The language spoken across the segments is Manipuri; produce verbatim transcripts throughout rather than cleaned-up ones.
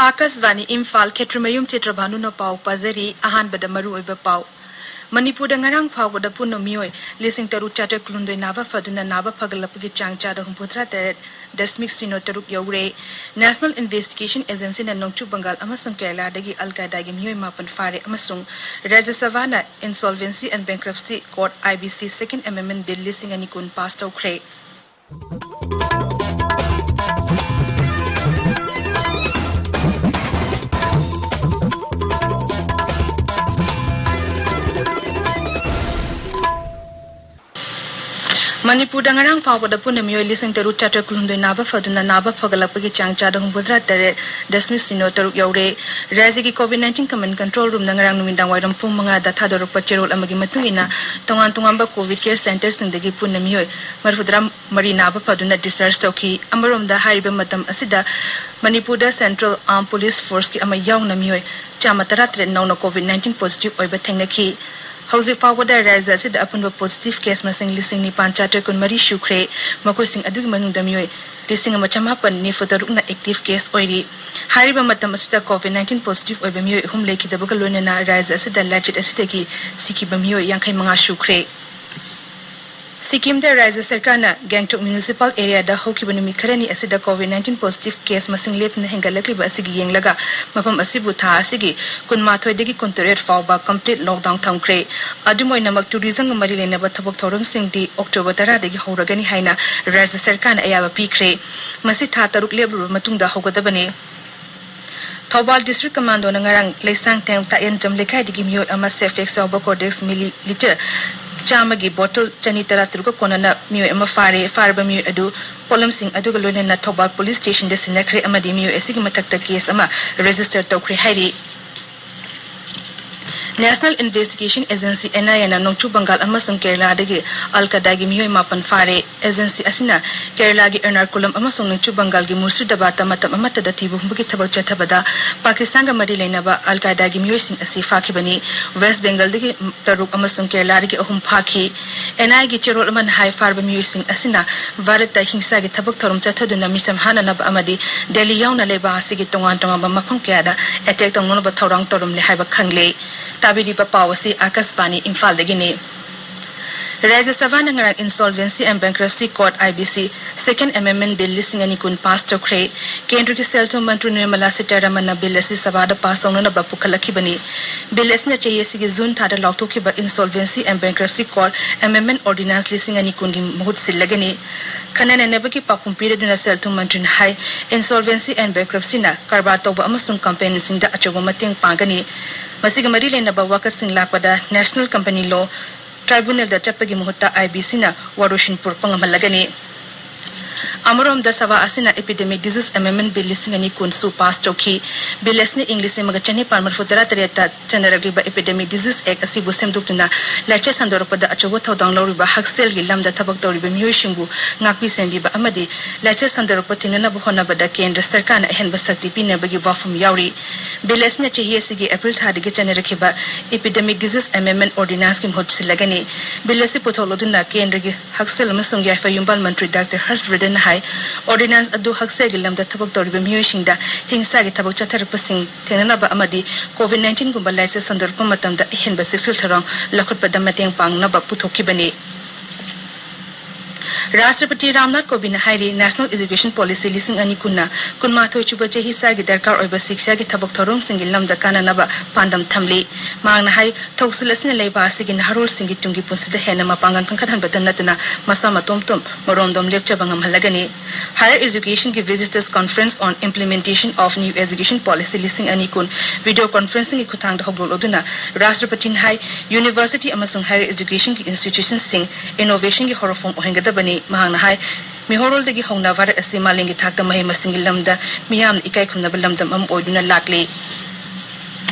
ꯑꯥꯀꯥꯁꯕꯥꯅꯤ ꯏꯝꯐꯥꯜ, ꯈꯦꯇ꯭ꯔꯤꯃꯌꯨꯝ ꯆꯤꯇ꯭ꯔꯚꯥꯅꯨꯅ ꯄꯥꯎ ꯄꯥꯖꯔꯤ꯫ ꯑꯍꯥꯟꯕꯗ ꯃꯔꯨꯑꯣꯏꯕ ꯄꯥꯎ꯫ ꯃꯅꯤꯄꯨꯔꯗ ꯉꯔꯥꯡ ꯐꯥꯎꯕꯗ ꯄꯨꯟꯅ ꯃꯤꯑꯣꯏ ꯂꯤꯁꯤꯡ ꯇꯔꯨꯛ ꯆꯥꯇ꯭ꯔꯦꯠ ꯀꯨꯟꯍꯨꯝꯗꯣꯏ ꯅꯥꯕ ꯐꯗꯨꯅ ꯅꯥꯕ ꯐꯒꯠꯂꯛꯄꯒꯤ ꯆꯥꯡ ꯆꯥꯗ ꯍꯨꯝꯐꯨꯇꯔꯥ ꯇꯔꯦꯠ ꯗꯁꯃꯤꯛ ꯁꯤꯅꯣ ꯇꯔꯨꯛ ꯌꯧꯔꯦ꯫ National Investigation Agencyꯅ ꯅꯣꯡꯆꯨꯞ ꯕꯪꯒꯥꯜ ꯑꯃꯁꯨꯡ ꯀꯦꯔꯂꯥꯗꯒꯤ ꯑꯜ ꯀꯥꯏꯗꯥꯒꯤ ꯃꯤꯑꯣꯏ ꯃꯥꯄꯟ ꯐꯥꯔꯦ ꯑꯃꯁꯨꯡ ꯔꯥꯖ꯭ꯌ ꯁꯚꯥꯅ Insolvency and Bankruptcy Court, IBC, Second Amendment Bill ꯂꯤꯁꯤꯡ ꯑꯅꯤ ꯀꯨꯟ ꯄꯥꯁ ꯇꯧꯈ꯭ꯔꯦ꯫ ꯃꯅꯤꯄꯨꯔꯗ ꯉꯔꯥꯡ ꯐꯥꯎꯕꯗ ꯄꯨꯟꯅ ꯃꯤꯑꯣꯏ ꯂꯤꯁꯤꯡ ꯇꯔꯨꯛ ꯆꯥꯇ꯭ꯔꯦꯠ ꯀꯨꯟꯍꯨꯝꯗꯣꯏ ꯅꯥꯕ ꯐꯗꯨꯅ ꯅꯥꯕ ꯐꯒꯠꯂꯛꯄꯒꯤ ꯆꯥꯡ ꯆꯥꯗ ꯍꯨꯝꯐꯨꯇꯔꯥ ꯇꯔꯦꯠ ꯗꯁꯃꯤꯛ ꯁꯤꯅꯣ ꯇꯔꯨꯛ ꯌꯧꯔꯦ꯫ ꯔꯥꯖ꯭ꯌꯒꯤ COVID nineteen Command Control Roomꯅ ꯉꯔꯥꯡ ꯅꯨꯃꯤꯗꯥꯡ ꯋꯥꯏꯔꯝ ꯄꯨꯡ ꯃꯉꯥꯗ ꯊꯥꯗꯣꯔꯛꯄ ꯆꯦꯔꯣꯜ ꯑꯃꯒꯤ ꯃꯇꯨꯡ ꯏꯟꯅ, ꯇꯣꯉꯥꯟ ꯇꯣꯉꯥꯟꯕ COVID care centreꯁꯤꯡꯗꯒꯤ ꯄꯨꯟꯅ ꯃꯤꯑꯣꯏ ꯃꯔꯤꯐꯨꯇꯔꯥ ꯃꯔꯤ ꯅꯥꯕ ꯐꯗꯨꯅ discharge ꯇꯧꯈꯤ꯫ ꯑꯃꯔꯣꯝꯗ, ꯍꯥꯏꯔꯤꯕ ꯃꯇꯝ ꯑꯁꯤꯗ ꯃꯅꯤꯄꯨꯔꯗ Central Armed Police Forceꯀꯤ ꯑꯃ ꯌꯥꯎꯅ ꯃꯤꯑꯣꯏ ꯆꯥꯝꯃ ꯇꯔꯥꯇꯔꯦꯠ ꯅꯧꯅ COVID nineteen positive ꯑꯣꯏꯕ ꯊꯦꯡꯅꯈꯤ꯫ ꯍꯧꯖꯤꯛ ꯐꯥꯎꯕꯗ ꯔꯥꯖ꯭ꯌ ꯑꯁꯤꯗ ꯑꯄꯨꯟꯕ positive case ꯃꯁꯤꯡ ꯂꯤꯁꯤꯡ ꯅꯤꯄꯥꯟ ꯆꯥꯇ꯭ꯔꯦꯠ ꯀꯨꯟꯃꯔꯤ ꯁꯨꯈ꯭ꯔꯦ꯫ ꯃꯈꯣꯏꯁꯤꯡ ꯑꯗꯨꯒꯤ ꯃꯅꯨꯡꯗ ꯃꯤꯑꯣꯏ ꯂꯤꯁꯤꯡ ꯑꯃ ꯆꯥꯃꯥꯄꯟ ꯅꯤꯐꯨ ꯇꯔꯨꯛꯅ active case ꯑꯣꯏꯔꯤ꯫ ꯍꯥꯏꯔꯤꯕ ꯃꯇꯝ ꯑꯁꯤꯗ COVID nineteen positive ꯑꯣꯏꯕ ꯃꯤꯑꯣꯏ ꯑꯍꯨꯝ ꯂꯩꯈꯤꯗꯕꯒ ꯂꯣꯏꯅꯅ ꯔꯥꯖ꯭ꯌ ꯑꯁꯤꯗ ꯂꯥꯏꯆꯠ ꯑꯁꯤꯗꯒꯤ ꯁꯤꯈꯤꯕ ꯃꯤꯑꯣꯏ ꯌꯥꯡꯈꯩ ꯃꯉꯥ ꯁꯨꯈ꯭ꯔꯦ꯫ ꯁꯤꯛꯀꯤꯝꯗ ꯔꯥꯖ꯭ꯌ ꯁꯔꯀꯥꯔꯅ ꯒꯦꯡꯇꯣꯛ municipal areaꯗ ꯍꯧꯈꯤꯕ ꯅꯨꯃꯤꯠ ꯈꯔꯅꯤ ꯑꯁꯤꯗ COVID nineteen positive case ꯃꯁꯤꯡ ꯂꯦꯞꯇꯅ ꯍꯦꯟꯒꯠꯂꯛꯂꯤꯕ ꯑꯁꯤꯒꯤ ꯌꯦꯡꯂꯒ ꯃꯐꯝ ꯑꯁꯤꯕꯨ ꯊꯥ ꯑꯁꯤꯒꯤ ꯀꯨꯟꯃꯥꯊꯣꯏꯗꯒꯤ ꯀꯨꯟꯇꯔꯦꯠ ꯐꯥꯎꯕ complete lockdown ꯊꯝꯈ꯭ꯔꯦ꯫ ꯑꯗꯨꯝ ꯑꯣꯏꯅꯃꯛ, tourismꯒ ꯃꯔꯤ ꯂꯩꯅꯕ ꯊꯕꯛ ꯊꯧꯔꯝꯁꯤꯡꯗꯤ October ꯇꯔꯥꯗꯒꯤ ꯍꯧꯔꯒꯅꯤ ꯍꯥꯏꯅ ꯔꯥꯖ꯭ꯌ ꯁꯔꯀꯥꯔꯅ ꯑꯌꯥꯕ ꯄꯤꯈ꯭ꯔꯦ꯫ ꯃꯁꯤ ꯊꯥ ꯇꯔꯨꯛ ꯂꯦꯞꯂꯨꯔꯕ ꯃꯇꯨꯡꯗ ꯍꯧꯒꯗꯕꯅꯤ꯫ ꯊꯧꯕꯥꯜ District Commandoꯅ ꯉꯔꯥꯡ ꯂꯩꯁꯥꯡꯊꯦꯝ ꯇꯥꯛꯌꯦꯟꯖꯝ ꯂꯩꯀꯥꯏꯗꯒꯤ ꯃꯤꯑꯣꯏ ꯑꯃ Safex ꯌꯥꯎꯕ Cordex milliliter ꯆꯥꯝꯃꯒꯤ bottle ꯆꯅꯤ ꯇꯔꯥ ꯇꯔꯨꯛꯀ ꯀꯣꯟꯅꯅ ꯃꯤꯑꯣꯏ ꯑꯃ ꯐꯥꯔꯦ꯫ ꯐꯥꯔꯕ ꯃꯤꯑꯣꯏ ꯑꯗꯨ ꯄꯣꯠꯂꯝꯁꯤꯡ ꯑꯗꯨꯒ ꯂꯣꯏꯅꯅ ꯊꯧꯕꯥꯜ Police Stationꯗ ꯁꯤꯟꯅꯈ꯭ꯔꯦ ꯑꯃꯗꯤ ꯃꯤꯑꯣꯏ ꯑꯁꯤꯒꯤ ꯃꯊꯛꯇ case ꯑꯃ register ꯇꯧꯈ꯭ꯔꯦ ꯍꯥꯏꯔꯤ꯫ National Investigation Agency, NIA, ꯅ ꯅꯣꯡꯆꯨꯞ ꯕꯪꯒꯥꯜ ꯑꯃꯁꯨꯡ ꯀꯦꯔꯂꯥꯗꯒꯤ ꯑꯜ ꯀꯥꯏꯗꯥꯒꯤ ꯃꯤꯑꯣꯏ ꯃꯥꯄꯟ ꯐꯥꯔꯦ꯫ Agency ꯑꯁꯤꯅ ꯀꯦꯔꯂꯥꯒꯤ ꯑꯦꯔꯅꯥꯀꯨꯂꯝ ꯑꯃꯁꯨꯡ ꯅꯣꯡꯆꯨꯞ ꯕꯪꯒꯥꯜꯒꯤ ꯃꯨꯔꯁꯤꯗꯥꯕꯥꯗꯇ ꯃꯇꯝ ꯑꯃꯠꯇꯗ ꯊꯤꯕ ꯍꯨꯝꯕꯒꯤ ꯊꯕꯛ ꯆꯠꯊꯕꯗ ꯄꯥꯀꯤꯁꯇꯥꯟꯒ ꯃꯔꯤ ꯂꯩꯅꯕ ꯑꯜ ꯀꯥꯏꯗꯥꯒꯤ ꯃꯤꯑꯣꯏꯁꯤꯡ ꯑꯁꯤ ꯐꯥꯈꯤꯕꯅꯤ꯫ ꯋꯦꯁ꯭ꯠ ꯕꯦꯡꯒꯜꯗꯒꯤ ꯇꯔꯨꯛ ꯑꯃꯁꯨꯡ ꯀꯦꯔꯂꯥꯗꯒꯤ ꯑꯍꯨꯝ ꯐꯥꯈꯤ꯫ NIA ꯒꯤ ꯆꯦꯔꯣꯜ ꯑꯃꯅ ꯍꯥꯏ, ꯐꯥꯔꯕ ꯃꯤꯑꯣꯏꯁꯤꯡ ꯑꯁꯤꯅ ꯚꯥꯔꯠꯇ ꯍꯤꯡꯁꯥꯒꯤ ꯊꯕꯛ ꯊꯧꯔꯝ ꯆꯠꯊꯗꯨꯅ ꯃꯤꯆꯝ ꯍꯥꯠꯅꯅꯕ ꯑꯃꯗꯤ ꯗꯦꯜꯂꯤ ꯌꯥꯎꯅ ꯂꯩꯕꯥꯛ ꯑꯁꯤꯒꯤ ꯇꯣꯉꯥꯟ ꯇꯣꯉꯥꯟꯕ ꯃꯐꯝ ꯀꯌꯥꯗ attack ꯇꯧꯅꯅꯕ ꯊꯧꯔꯥꯡ ꯇꯧꯔꯝꯂꯦ ꯍꯥꯏꯕ ꯈꯪꯂꯦ꯫ ꯇꯥꯕꯤꯔꯤꯕ ꯄꯥꯎ ꯑꯁꯤ ꯑꯥꯀꯥꯁꯕꯥꯅꯤ ꯏꯝꯐꯥꯜꯗꯒꯤꯅꯤ꯫ ꯔꯥꯖ꯭ꯌ ꯁꯚꯥꯅ ꯉꯔꯥꯡ Insolvency and Bankruptcy Code, IBC, Second Amendment Bill ꯂꯤꯁꯤꯡ ꯑꯅꯤ ꯀꯨꯟ pass ꯇꯧꯈ꯭ꯔꯦ꯫ ꯀꯦꯟꯗ꯭ꯔꯒꯤ ꯁꯦꯜ ꯊꯨꯝ ꯃꯟꯇ꯭ꯔꯤ ꯅꯤꯔꯃꯂꯥ ꯁꯤꯇꯥꯔꯥꯃꯟꯅ bill ꯑꯁꯤ ꯁꯚꯥꯗ pass ꯇꯧꯅꯅꯕ ꯄꯨꯈꯠꯂꯛꯈꯤꯕꯅꯤ꯫ Bill ꯑꯁꯤꯅ ꯆꯍꯤ ꯑꯁꯤꯒꯤ June ꯊꯥꯗ ꯂꯥꯎꯊꯣꯛꯈꯤꯕ Insolvency and Bankruptcy Code Amendment Ordinance ꯂꯤꯁꯤꯡ ꯑꯅꯤ ꯀꯨꯟꯒꯤ ꯃꯍꯨꯠ ꯁꯤꯜꯂꯒꯅꯤ꯫ ꯈꯟꯅ ꯅꯩꯅꯕꯒꯤ ꯄꯥꯎꯈꯨꯝ ꯄꯤꯔꯗꯨꯅ ꯁꯦꯜ ꯊꯨꯝ ꯃꯟꯇ꯭ꯔꯤꯅ ꯍꯥꯏ, Insolvency and Bankruptcy ꯅ ꯀꯔꯕꯥꯔ ꯇꯧꯕ ꯑꯃꯁꯨꯡ company ꯁꯤꯡꯗ ꯑꯆꯧꯕ ꯃꯇꯦꯡ ꯄꯥꯡꯒꯅꯤ꯫ ꯃꯁꯤꯒ ꯃꯔꯤ ꯂꯩꯅꯕ ꯋꯥꯀꯠꯁꯤꯡ ꯂꯥꯛꯄꯗ National Company Law Tribunal ꯗ ꯆꯠꯄꯒꯤ ꯃꯍꯨꯠꯇ IBC ꯅ ꯋꯥꯔꯣꯏꯁꯤꯟ ꯄꯨꯔꯛꯄ ꯉꯝꯍꯜꯂꯒꯅꯤ꯫ ꯑꯃꯔꯣꯝꯗ, ꯁꯚꯥ ꯑꯁꯤꯅ Epidemic Disease Amendment Bill ꯂꯤꯁꯤꯡ ꯑꯅꯤ ꯀꯨꯟꯁꯨ pass ꯇꯧꯈꯤ꯫ Bill ꯑꯁꯤꯅ ꯏꯪ ꯂꯤꯁꯤꯡ ꯑꯃꯒ ꯆꯅꯤꯄꯥꯟ ꯃꯔꯤꯐꯨ ꯇꯔꯥ ꯇꯔꯦꯠꯇ ꯆꯠꯅꯔꯛꯂꯤꯕ Epidemic Disease Act ꯑꯁꯤꯕꯨ ꯁꯦꯝꯗꯣꯛꯇꯨꯅ ꯂꯥꯏꯆꯠ ꯁꯟꯗꯣꯔꯛꯄꯗ ꯑꯆꯧꯕ ꯊꯧꯗꯥꯡ ꯂꯧꯔꯤꯕ ꯍꯛꯁꯦꯜꯒꯤ ꯂꯝꯗ ꯊꯕꯛ ꯇꯧꯔꯤꯕ ꯃꯤꯑꯣꯏꯁꯤꯡꯕꯨ ꯉꯥꯛꯄꯤ ꯁꯦꯟꯕꯤꯕ ꯑꯃꯗꯤ ꯂꯥꯏꯆꯠ ꯁꯟꯗꯣꯔꯛꯄ ꯊꯤꯡꯅꯅꯕ ꯍꯣꯠꯅꯕꯗ ꯀꯦꯟꯗ꯭ꯔ ꯁꯔꯀꯥꯔꯅ ꯑꯍꯦꯟꯕ ꯁꯛꯇꯤ ꯄꯤꯅꯕꯒꯤ ꯋꯥꯐꯝ ꯌꯥꯎꯔꯤ꯫ Bill ꯑꯁꯤꯅ ꯆꯍꯤ ꯑꯁꯤꯒꯤ April ꯊꯥꯗꯒꯤ ꯆꯠꯅꯔꯛꯈꯤꯕ Epidemic Disease Amendment Ordinance ꯀꯤ ꯃꯍꯨꯠ ꯁꯤꯜꯂꯒꯅꯤ꯫ Bill ꯑꯁꯤ ꯄꯨꯊꯣꯛꯂꯗꯨꯅ ꯀꯦꯟꯗ꯭ꯔꯒꯤ ꯍꯛꯁꯦꯜ ꯑꯃꯁꯨꯡ ꯌꯥꯏꯐ ꯌꯨꯝꯕꯥꯜ ꯃꯟꯇ꯭ꯔꯤ Doctor ꯍꯔꯁ ꯕꯔꯙꯟꯅ ꯍꯥꯏ, ordinance ꯑꯗꯨ ꯍꯛꯁꯦꯜꯒꯤ ꯂꯝꯗ ꯊꯕꯛ ꯇꯧꯔꯤꯕ ꯃꯤꯑꯣꯏꯁꯤꯡꯗ ꯍꯤꯡꯁꯥꯒꯤ ꯊꯕꯛ ꯆꯠꯊꯔꯛꯄꯁꯤꯡ ꯊꯦꯡꯅꯅꯕ ꯑꯃꯗꯤ COVID nineteen ꯒꯨꯝꯕ ꯂꯥꯏꯆꯠ ꯁꯟꯗꯣꯔꯛꯄ ꯃꯇꯝꯗ ꯑꯍꯦꯟꯕ ꯆꯦꯛꯁꯤꯜ ꯊꯧꯔꯥꯡ ꯂꯧꯈꯠꯄꯗ ꯃꯇꯦꯡ ꯄꯥꯡꯅꯕ ꯄꯨꯊꯣꯛꯈꯤꯕꯅꯤ꯫ ꯔꯥꯁꯇ꯭ꯔꯄꯇꯤ ꯔꯥꯝꯅꯥꯊ ꯀꯣꯕꯤꯟꯗꯅ ꯍꯥꯏꯔꯤ, National Education Policy ꯂꯤꯁꯤꯡ ꯑꯅꯤ ꯀꯨꯟꯅ ꯀꯨꯟꯃꯥꯊꯣꯏ ꯁꯨꯕ ꯆꯍꯤꯆꯥꯒꯤ ꯗꯔꯀꯥꯔ ꯑꯣꯏꯕ ꯁꯤꯛꯁꯥꯒꯤ ꯊꯕꯛ ꯊꯧꯔꯝꯁꯤꯡꯒꯤ ꯂꯝꯗ ꯀꯥꯟꯅꯅꯕ ꯄꯥꯟꯗꯝ ꯊꯝꯂꯤ꯫ ꯃꯍꯥꯛꯅ ꯍꯥꯏ, ꯊꯧꯁꯤꯜ ꯑꯁꯤꯅ ꯂꯩꯕꯥꯛ ꯑꯁꯤꯒꯤ ꯅꯍꯥꯔꯣꯜꯁꯤꯡꯒꯤ ꯇꯨꯡꯒꯤ ꯄꯨꯟꯁꯤꯗ ꯍꯦꯟꯅ ꯃꯄꯥꯡꯒꯜ ꯀꯟꯈꯠꯍꯟꯕꯇ ꯅꯠꯇꯅ ꯃꯁꯥ ꯃꯇꯣꯝꯇ ꯃꯔꯣꯝꯗꯣꯝ ꯂꯦꯞꯆꯕ ꯉꯝꯍꯜꯂꯒꯅꯤ꯫ Higher Education ꯒꯤ Visitors Conference on Implementation of New Education Policy ꯂꯤꯁꯤꯡ ꯑꯅꯤ ꯀꯨꯟ video conferencing ꯒꯤ ꯈꯨꯠꯊꯥꯡꯗ ꯍꯧꯗꯣꯛꯂꯗꯨꯅ ꯔꯥꯁꯇ꯭ꯔꯄꯇꯤꯅ ꯍꯥꯏ, university ꯑꯃꯁꯨꯡ higher education ꯒꯤ institution ꯁꯤꯡ innovation ꯒꯤ ꯍꯧꯔꯛꯐꯝ ꯑꯣꯏꯍꯟꯒꯗꯕꯅꯤ꯫ ꯃꯍꯥꯛꯅ ꯍꯥꯏ, ꯃꯤꯍꯧꯔꯣꯜꯗꯒꯤ ꯍꯧꯅ ꯚꯥꯔꯠ ꯑꯁꯤ ꯃꯥꯂꯦꯝꯒꯤ ꯊꯥꯛꯇ ꯃꯍꯩ ꯃꯁꯤꯡꯒꯤ ꯂꯝꯗ ꯃꯤꯌꯥꯝꯅ ꯏꯀꯥꯏ ꯈꯨꯝꯅꯕ ꯂꯝꯗꯝ ꯑꯃ ꯑꯣꯏꯗꯨꯅ ꯂꯥꯛꯂꯤ꯫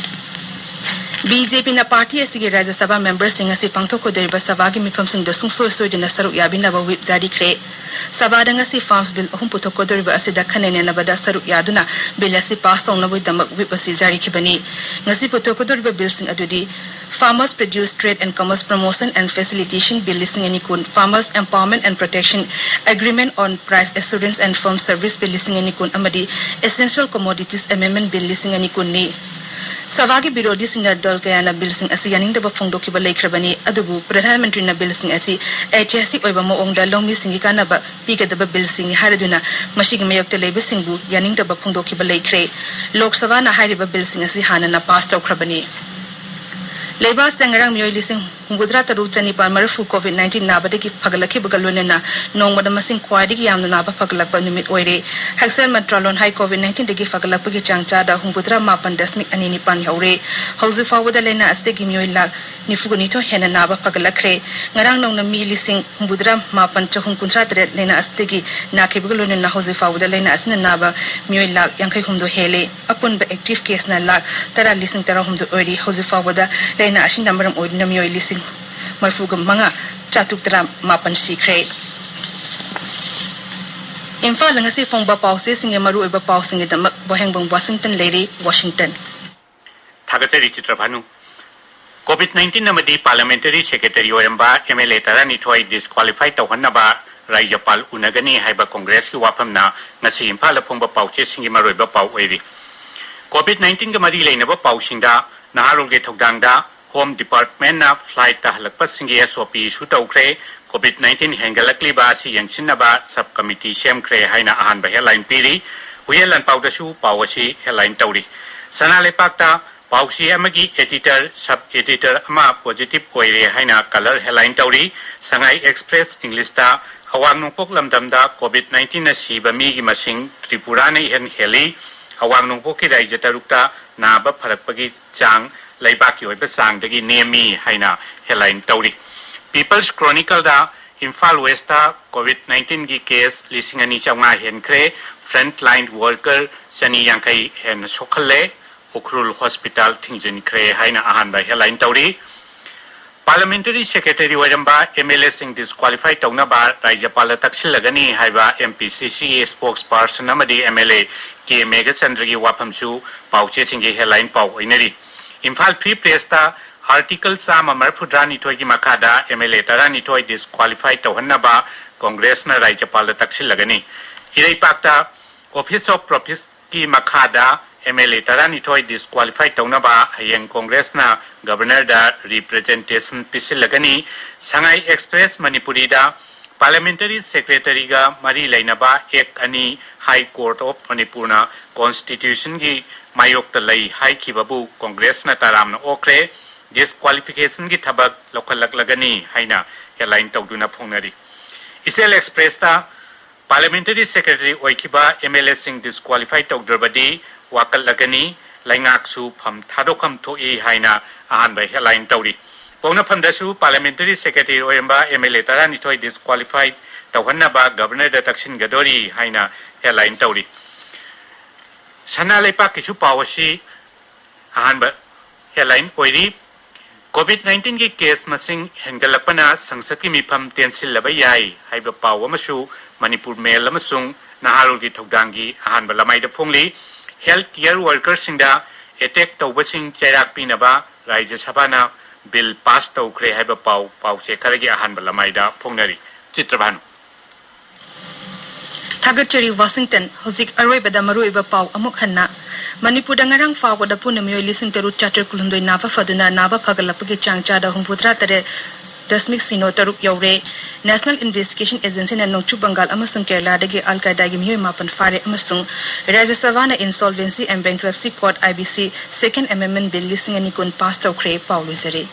ꯕꯤ ꯖꯦ ꯄꯤꯅ ꯄꯥꯔꯇꯤ ꯑꯁꯤꯒꯤ ꯔꯥꯖ꯭ꯌ ꯁꯚꯥ ꯃꯦꯝꯕꯔꯁꯤꯡ ꯑꯁꯤ ꯄꯥꯡꯊꯣꯛꯀꯗꯧꯔꯤꯕ ꯁꯚꯥꯒꯤ ꯃꯤꯐꯝꯁꯤꯡꯗ ꯁꯨꯡꯁꯣꯏ ꯁꯣꯏꯗꯅ ꯁꯔꯨꯛ ꯌꯥꯕꯤꯅꯕ ꯋꯤꯞ ꯖꯥꯔꯤ ꯈ꯭ꯔꯦ꯫ ꯁꯚꯥꯗ ꯉꯁꯤ ꯐꯥꯔꯝꯁ ꯕꯤꯜ ꯑꯍꯨꯝ ꯄꯨꯊꯣꯛꯀꯗꯧꯔꯤꯕ ꯑꯁꯤꯗ ꯈꯟꯅ ꯅꯩꯅꯕꯗ ꯁꯔꯨꯛ ꯌꯥꯗꯨꯅ ꯕꯤꯜ ꯑꯁꯤ ꯄꯥꯁ ꯇꯧꯅꯕꯒꯤꯗꯃꯛ ꯋꯤꯞ ꯑꯁꯤ ꯖꯥꯔꯤ ꯈꯤꯕꯅꯤ꯫ ꯉꯁꯤ ꯄꯨꯊꯣꯛꯀꯗꯧꯔꯤꯕ ꯕꯤꯜꯁꯤꯡ ꯑꯗꯨꯗꯤ Farmers Produce Trade and Commerce Promotion and Facilitation Bill ꯂꯤꯁꯤꯡ ꯑꯅꯤ ꯀꯨꯟ, Farmers Empowerment and Protection Agreement on Price Assurance and Firm Service Bill ꯂꯤꯁꯤꯡ ꯑꯅꯤ ꯀꯨꯟ ꯑꯃꯗꯤ Essential Commodities Amendment Bill ꯂꯤꯁꯤꯡ ꯑꯅꯤ ꯀꯨꯟꯅꯤ꯫ ꯁꯚꯥꯒꯤ ꯕꯤꯔꯣꯙꯤꯁꯤꯡꯅ ꯗꯜ ꯀꯌꯥꯅ ꯕꯤꯜꯁꯤꯡ ꯑꯁꯤ ꯌꯥꯅꯤꯡꯗꯕ ꯐꯣꯡꯗꯣꯛꯈꯤꯕ ꯂꯩꯈ꯭ꯔꯕꯅꯤ, ꯑꯗꯨꯕꯨ ꯄ꯭ꯔꯙꯥꯟ ꯃꯟꯇ꯭ꯔꯤꯅ ꯕꯤꯜꯁꯤꯡ ꯑꯁꯤ ꯑꯩꯇꯤꯍꯥꯁꯤꯛ ꯑꯣꯏꯕ ꯃꯑꯣꯡꯗ ꯂꯧꯃꯤꯁꯤꯡꯒꯤ ꯀꯥꯟꯅꯕ ꯄꯤꯒꯗꯕ ꯕꯤꯜꯁꯤꯡꯅꯤ ꯍꯥꯏꯔꯗꯨꯅ ꯃꯁꯤꯒꯤ ꯃꯥꯌꯣꯛꯇ ꯂꯩꯕꯁꯤꯡꯕꯨ ꯌꯥꯅꯤꯡꯗꯕ ꯐꯣꯡꯗꯣꯛꯈꯤꯕ ꯂꯩꯈ꯭ꯔꯦ꯫ ꯂꯣꯛ ꯁꯚꯥꯅ ꯍꯥꯏꯔꯤꯕ ꯕꯤꯜꯁꯤꯡ ꯑꯁꯤ ꯍꯥꯟꯅꯅ ꯄꯥꯁ ꯇꯧꯈ꯭ꯔꯕꯅꯤ꯫ ꯂꯩꯕꯥꯛꯁꯤꯗ ꯉꯔꯥꯡ ꯃꯤꯑꯣꯏ ꯂꯤꯁꯤꯡ ꯍꯨꯝꯐꯨꯇꯔꯥ ꯇꯔꯨꯛ ꯆꯅꯤꯄꯥꯜ ꯃꯔꯤꯐꯨ COVID nineteen ꯅꯥꯕꯗꯒꯤ ꯐꯒꯠꯂꯛꯈꯤꯕꯒ ꯂꯣꯏꯅꯅ ꯅꯣꯡꯃꯗ ꯃꯁꯤꯡ ꯈ꯭ꯋꯥꯏꯗꯒꯤ ꯌꯥꯝꯅ ꯅꯥꯕ ꯐꯒꯠꯂꯛꯄ ꯅꯨꯃꯤꯠ ꯑꯣꯏꯔꯦ꯫ ꯍꯛꯁꯦꯜ ꯃꯟꯇ꯭ꯔꯥꯂꯣꯟ ꯍꯥꯏ COVID nineteen ꯗꯒꯤ ꯐꯒꯠꯂꯛꯄꯒꯤ ꯆꯥꯡ ꯆꯥꯗ ꯍꯨꯝꯐꯨꯇꯔꯥ ꯃꯥꯄꯟ ꯗꯁꯃꯤꯛ ꯑꯅꯤ ꯅꯤꯄꯥꯟ ꯌꯧꯔꯦ꯫ ꯍꯧꯖꯤꯛ ꯐꯥꯎꯕꯗ ꯂꯥꯏꯅꯥ ꯑꯁꯤꯗꯒꯤ ꯃꯤꯑꯣꯏ ꯂꯥꯈ ꯅꯤꯐꯨꯒ ꯅꯤꯊꯣꯏ ꯍꯦꯟꯅ ꯅꯥꯕ ꯐꯒꯠꯂꯛꯈ꯭ꯔꯦ꯫ ꯉꯔꯥꯡ ꯅꯧꯅ ꯃꯤ ꯂꯤꯁꯤꯡ ꯍꯨꯝꯐꯨꯇꯔꯥ ꯃꯥꯄꯟ ꯆꯍꯨꯝ ꯀꯨꯟꯊ꯭ꯔꯥ ꯇꯔꯦꯠ ꯂꯥꯏꯅꯥ ꯑꯁꯤꯗꯒꯤ ꯅꯥꯈꯤꯕꯒ ꯂꯣꯏꯅꯅ ꯍꯧꯖꯤꯛ ꯐꯥꯎꯕꯗ ꯂꯥꯏꯅꯥ ꯑꯁꯤꯅ ꯅꯥꯕ ꯃꯤꯑꯣꯏ ꯂꯥꯈ ꯌꯥꯡꯈꯩ ꯍꯨꯝꯗꯣꯏ ꯍꯦꯜꯂꯦ꯫ ꯑꯄꯨꯟꯕ ꯑꯦꯛꯇꯤꯚ ꯀꯦꯁꯅ ꯂꯥꯈ ꯇꯔꯥ ꯂꯤꯁꯤꯡ ꯇꯔꯥꯍꯨꯝꯗꯣꯏ ꯑꯣꯏꯔꯤ꯫ ꯍꯧꯖꯤꯛ ꯐꯥꯎꯕꯗ ꯂꯥꯏꯅꯥ ꯑꯁꯤꯅ ꯃꯔꯝ ꯑꯣꯏꯗꯨꯅ ꯃꯤꯑꯣꯏ ꯂꯤꯁꯤꯡ ꯃꯔꯤꯐꯨꯒ ꯃꯉꯥ ꯆꯥꯇ꯭ꯔꯨꯛ ꯇꯔꯥ ꯃꯥꯄꯟ ꯁꯤꯈ꯭ꯔꯦ꯫ ꯏꯝꯐꯥꯜꯗ ꯉꯁꯤ ꯐꯣꯡꯕ ꯄꯥꯎꯆꯦꯁꯤꯡꯒꯤ ꯃꯔꯨꯑꯣꯏꯕ ꯄꯥꯎꯁꯤꯡꯒꯤꯗꯃꯛ ꯋꯥꯍꯦꯡꯕꯝ ꯋꯥꯁꯤꯡꯇꯟ ꯂꯩꯔꯤ, ꯋꯥꯁꯤꯡꯇꯟ꯫ ꯊꯥꯒꯠꯆꯔꯤ ꯆꯤꯇ꯭ꯔꯚꯥꯅꯨ꯫ COVID nineteen ꯑꯃꯗꯤ parliamentary secretary ꯑꯣꯏꯔꯝꯕ MLA ꯇꯔꯥꯅꯤꯊꯣꯏ disqualify ꯇꯧꯍꯟꯅꯕ ꯔꯥꯖ꯭ꯌꯄꯥꯜ ꯎꯅꯒꯅꯤ ꯍꯥꯏꯕ ꯀꯣꯡꯒ꯭ꯔꯦꯁꯀꯤ ꯋꯥꯐꯝꯅ ꯉꯁꯤ ꯏꯝꯐꯥꯜꯗ ꯐꯣꯡꯕ ꯄꯥꯎꯆꯦꯁꯤꯡꯒꯤ ꯃꯔꯨꯑꯣꯏꯕ ꯄꯥꯎ ꯑꯣꯏꯔꯤ꯫ COVID nineteen ꯒ ꯃꯔꯤ ꯂꯩꯅꯕ ꯄꯥꯎꯁꯤꯡꯗ ꯅꯍꯥꯔꯣꯜꯒꯤ ꯊꯧꯗꯥꯡꯗ Home Department ꯅ flight ꯇ ꯍꯜꯂꯛꯄꯁꯤꯡꯒꯤ SOP issue ꯇꯧꯈ꯭ꯔꯦ꯫ COVID nineteen ꯍꯦꯟꯒꯠꯂꯛꯂꯤꯕ ꯑꯁꯤ ꯌꯦꯡꯁꯤꯟꯅꯕ sub committee ꯁꯦꯝꯈ꯭ꯔꯦ ꯍꯥꯏꯅ ꯑꯍꯥꯟꯕ headline ꯄꯤꯔꯤ꯫ ꯍꯨꯏꯌꯦꯟ ꯂꯥꯟꯄꯥꯎꯗꯁꯨ ꯄꯥꯎ ꯑꯁꯤ headline ꯇꯧꯔꯤ꯫ ꯁꯅꯥ ꯂꯩꯄꯥꯛꯇ ꯄꯥꯎꯆꯦ ꯑꯃꯒꯤ editor, sub editor ꯑꯃ positive ꯑꯣꯏꯔꯦ ꯍꯥꯏꯅ colour headline ꯇꯧꯔꯤ꯫ ꯁꯉꯥꯏ Express English ꯇ ꯑꯋꯥꯡ ꯅꯣꯡꯄꯣꯛ ꯂꯝꯗꯝꯗ COVID nineteen ꯅ ꯁꯤꯕ ꯃꯤꯒꯤ ꯃꯁꯤꯡ ꯇ꯭ꯔꯤꯄꯨꯔꯥꯅ ꯏꯍꯦꯟ ꯍꯦꯜꯂꯤ꯫ ꯑꯋꯥꯡ ꯅꯣꯡꯄꯣꯛꯀꯤ ꯔꯥꯖ꯭ꯌ ꯇꯔꯨꯛꯇ ꯅꯥꯕ ꯐꯔꯛꯄꯒꯤ ꯆꯥꯡ ꯂꯩꯕꯥꯛꯀꯤ ꯑꯣꯏꯕ ꯆꯥꯡꯗꯒꯤ ꯅꯦꯝꯃꯤ ꯍꯥꯏꯅ headline ꯇꯧꯔꯤ꯫ People's Chronicle ꯗ ꯏꯝꯐꯥꯜ West ꯇ COVID nineteen ꯒꯤ case ꯂꯤꯁꯤꯡ ꯑꯅꯤ ꯆꯥꯝꯃꯉꯥ ꯍꯦꯟꯈ꯭ꯔꯦ, frontline worker ꯆꯅꯤ ꯌꯥꯡꯈꯩ ꯍꯦꯟꯅ ꯁꯣꯛꯍꯜꯂꯦ꯫ ꯎꯈ꯭ꯔꯨꯜ ꯍꯣꯁꯄꯤꯇꯥꯜ ꯊꯤꯡꯖꯤꯟꯈ꯭ꯔꯦ ꯍꯥꯏꯅ ꯑꯍꯥꯟꯕ ꯍꯦꯗꯂꯥꯏꯟ ꯇꯧꯔꯤ꯫ ꯄꯥꯔꯂꯥꯃꯦꯟꯇꯔꯤ ꯁꯦꯀ꯭ꯔꯦꯇꯔꯤ ꯑꯣꯏꯔꯝꯕ ꯑꯦꯝ ꯑꯦꯜ ꯑꯦꯁꯤꯡ ꯗꯤꯁꯀ꯭ꯋꯥꯂꯤꯐꯥꯏ ꯇꯧꯅꯕ ꯔꯥꯖ꯭ꯌꯄꯥꯜꯗ ꯇꯛꯁꯤꯜꯂꯒꯅꯤ ꯍꯥꯏꯕ ꯑꯦꯝ ꯄꯤ ꯁꯤ ꯁꯤꯒꯤ ꯁ꯭ꯄꯣꯛꯁ ꯄꯥꯔꯁꯟ ꯑꯃꯗꯤ ꯑꯦꯝ ꯑꯦꯜ ꯑꯦ ꯀꯦ ꯃꯦꯘꯆꯟꯗ꯭ꯔꯒꯤ ꯋꯥꯐꯝꯁꯨ ꯄꯥꯎꯆꯦꯁꯤꯡꯒꯤ ꯍꯦꯗꯂꯥꯏꯟ ꯄꯥꯎ ꯑꯣꯏꯅꯔꯤ꯫ ꯏꯝꯐꯥꯜ ꯐ꯭ꯔꯤ ꯄ꯭ꯔꯦꯁꯇ ꯑꯥꯔꯇꯤꯀꯜ ꯆꯥꯝꯃ ꯃꯔꯤꯐꯨꯇꯔꯥ ꯅꯤꯊꯣꯏꯒꯤ ꯃꯈꯥꯗ ꯑꯦꯝ ꯑꯦꯜ ꯑꯦ ꯇꯔꯥꯅꯤꯊꯣꯏ ꯗꯤꯁꯀ꯭ꯋꯥꯂꯤꯐꯥꯏ ꯇꯧꯍꯟꯅꯕ ꯀꯣꯡꯒ꯭ꯔꯦꯁꯅ ꯔꯥꯖ꯭ꯌꯄꯥꯜꯗ ꯇꯛꯁꯤꯜꯂꯒꯅꯤ꯫ ꯏꯔꯩꯄꯥꯛꯇ ꯑꯣꯐꯤꯁ ꯑꯣꯐ ꯄ꯭ꯔꯣꯐꯤꯁꯀꯤ ꯃꯈꯥꯗ ꯑꯦꯝ ꯑꯦꯜ ꯑꯦ ꯇꯔꯥꯅꯤꯊꯣꯏ ꯗꯤꯁꯀ꯭ꯋꯥꯂꯤꯐꯥꯏ ꯇꯧꯅꯕ ꯍꯌꯦꯡ ꯀꯣꯡꯒ꯭ꯔꯦꯁꯅ ꯒꯕꯔꯅꯔꯗ ꯔꯤꯄ꯭ꯔꯖꯦꯟꯇꯦꯁꯟ ꯄꯤꯁꯤꯜꯂꯒꯅꯤ꯫ ꯁꯉꯥꯏ ꯑꯦꯛꯁꯄ꯭ꯔꯦꯁ ꯃꯅꯤꯄꯨꯔꯤꯗ ꯄꯥꯔꯂꯥꯃꯦꯟꯇꯔꯤ ꯁꯦꯀ꯭ꯔꯦꯇꯔꯤꯒ ꯃꯔꯤ ꯂꯩꯅꯕ ꯑꯦꯛ ꯑꯅꯤ ꯍꯥꯏ ꯀꯣꯔꯠ ꯑꯣꯐ ꯃꯅꯤꯄꯨꯔꯅ ꯀꯣꯟꯁꯇꯤꯇ꯭ꯌꯨꯁꯟꯒꯤ ꯃꯥꯌꯣꯛꯇ ꯂꯩ ꯍꯥꯏꯈꯤꯕꯕꯨ ꯀꯣꯡꯒ꯭ꯔꯦꯁꯅ ꯇꯔꯥꯝꯅ ꯑꯣꯛꯈ꯭ꯔꯦ꯫ ꯗꯤꯁꯀ꯭ꯋꯥꯂꯤꯐꯤꯀꯦꯁꯟꯒꯤ ꯊꯕꯛ ꯂꯧꯈꯠꯂꯛꯂꯒꯅꯤ ꯍꯥꯏꯅ ꯍꯦꯗꯂꯥꯏꯟ ꯇꯧꯗꯨꯅ ꯐꯣꯡꯅꯔꯤ꯫ ꯏꯆꯦꯜ ꯑꯦꯛꯁꯄ꯭ꯔꯦꯁꯇ ꯄꯥꯔꯂꯥꯃꯦꯟꯇꯔꯤ ꯁꯦꯀ꯭ꯔꯦꯇꯔꯤ ꯑꯣꯏꯈꯤꯕ ꯑꯦꯝ ꯑꯦꯜ ꯑꯦꯁꯤꯡ ꯗꯤꯁꯀ꯭ꯋꯥꯂꯤꯐꯥꯏ ꯇꯧꯗ꯭ꯔꯕꯗꯤ ꯋꯥꯀꯠꯂꯒꯅꯤ, ꯂꯩꯉꯥꯛꯁꯨ ꯐꯝ ꯊꯥꯗꯣꯛꯐꯝ ꯊꯣꯛꯏ ꯍꯥꯏꯅ ꯑꯍꯥꯟꯕ ꯍꯦꯗꯂꯥꯏꯟ ꯇꯧꯔꯤ꯫ ꯄꯣꯛꯅꯐꯝꯗꯁꯨ ꯄꯥꯔꯂꯥꯃꯦꯟꯇꯔꯤ ꯁꯦꯀ꯭ꯔꯦꯇꯔꯤ ꯑꯣꯏꯔꯝꯕ ꯑꯦꯝ ꯑꯦꯜ ꯑꯦ ꯇꯔꯥꯅꯤꯊꯣꯏ ꯗꯤꯁꯀ꯭ꯋꯥꯂꯤꯐꯥꯏ ꯇꯧꯍꯟꯅꯕ ꯒꯕꯔꯅꯔꯗ ꯇꯛꯁꯤꯟꯒꯗꯣꯔꯤ ꯍꯥꯏꯅ ꯍꯦꯗꯂꯥꯏꯟ ꯇꯧꯔꯤ꯫ ꯁꯅꯥ ꯂꯩꯄꯥꯛꯀꯤꯁꯨ ꯄꯥꯎ ꯑꯁꯤ ꯑꯍꯥꯟꯕ ꯍꯦꯗꯂꯥꯏꯟ ꯑꯣꯏꯔꯤ꯫ ꯀꯣꯚꯤꯗ ꯅꯥꯏꯟꯇꯤꯟꯒꯤ ꯀꯦꯁ ꯃꯁꯤꯡ ꯍꯦꯟꯒꯠꯂꯛꯄꯅ ꯁꯪꯁꯠꯀꯤ ꯃꯤꯐꯝ ꯇꯦꯟꯁꯤꯜꯂꯕ ꯌꯥꯏ ꯍꯥꯏꯕ ꯄꯥꯎ ꯑꯃꯁꯨ ꯃꯅꯤꯄꯨꯔ ꯃꯦꯜ ꯑꯃꯁꯨꯡ ꯅꯍꯥꯔꯣꯜꯒꯤ ꯊꯧꯗꯥꯡꯒꯤ ꯑꯍꯥꯟꯕ ꯂꯃꯥꯏꯗ ꯐꯣꯡꯂꯤ꯫ ꯍꯦꯜꯊ ꯀꯤꯌꯔ ꯋꯥꯔꯀꯔꯁꯤꯡꯗ ꯑꯦꯇꯦꯛ ꯇꯧꯕꯁꯤꯡ ꯆꯩꯔꯥꯛ ꯄꯤꯅꯕ ꯔꯥꯖ꯭ꯌ ꯁꯚꯥꯅ ꯕꯤꯜ ꯄꯥꯁ ꯇꯧꯈ꯭ꯔꯦ ꯍꯥꯏꯕ ꯄꯥꯎ ꯄꯥꯎꯆꯦ ꯈꯔꯒꯤ ꯑꯍꯥꯟꯕ ꯂꯃꯥꯏꯗ ꯐꯣꯡꯅꯔꯤ꯫ ꯆꯤꯇ꯭ꯔꯚꯥꯅꯨ꯫ ꯊꯥꯒꯠꯆꯔꯤ, ꯋꯥꯁꯤꯡꯇꯟ꯫ ꯍꯧꯖꯤꯛ ꯑꯔꯣꯏꯕꯗ ꯃꯔꯨꯑꯣꯏꯕ ꯄꯥꯎ ꯑꯃꯨꯛ ꯍꯟꯅ꯫ ꯃꯅꯤꯄꯨꯔꯗ ꯉꯔꯥꯡ ꯐꯥꯎꯕꯗ ꯄꯨꯟꯅ ꯃꯤꯑꯣꯏ ꯂꯤꯁꯤꯡ ꯇꯔꯨꯛ ꯆꯥꯇ꯭ꯔꯦꯠ ꯀꯨꯟꯍꯨꯝꯗꯣꯏ ꯅꯥꯕ ꯐꯗꯨꯅ ꯅꯥꯕ ꯐꯒꯠꯂꯛꯄꯒꯤ ꯆꯥꯡ ꯆꯥꯗ ꯍꯨꯝꯐꯨꯇꯔꯥ ꯇꯔꯦꯠ ꯗꯁꯃꯤꯛ ꯁꯤꯅꯣ ꯇꯔꯨꯛ ꯌꯧꯔꯦ꯫ ꯅꯦꯁꯅꯦꯜ ꯏꯟꯚꯦꯁꯇꯤꯒꯦꯁꯟ ꯑꯦꯖꯦꯟꯁꯤꯅ ꯅꯣꯡꯆꯨꯞ ꯕꯪꯒꯥꯜ ꯑꯃꯁꯨꯡ ꯀꯦꯔꯂꯥꯗꯒꯤ ꯑꯜ ꯀꯥꯏꯗꯥꯒꯤ ꯃꯤꯑꯣꯏ ꯃꯥꯄꯟ ꯐꯥꯔꯦ ꯑꯃꯁꯨꯡ ꯔꯥꯖ꯭ꯌ ꯁꯚꯥꯅ Insolvency and Bankruptcy Court, I B C, Second Amendment Bill ꯂꯤꯁꯤꯡ ꯑꯅꯤ ꯀꯨꯟ ꯄꯥꯁ ꯇꯧꯈ꯭ꯔꯦ꯫ ꯄꯥꯎ ꯂꯣꯏꯖꯔꯦ꯫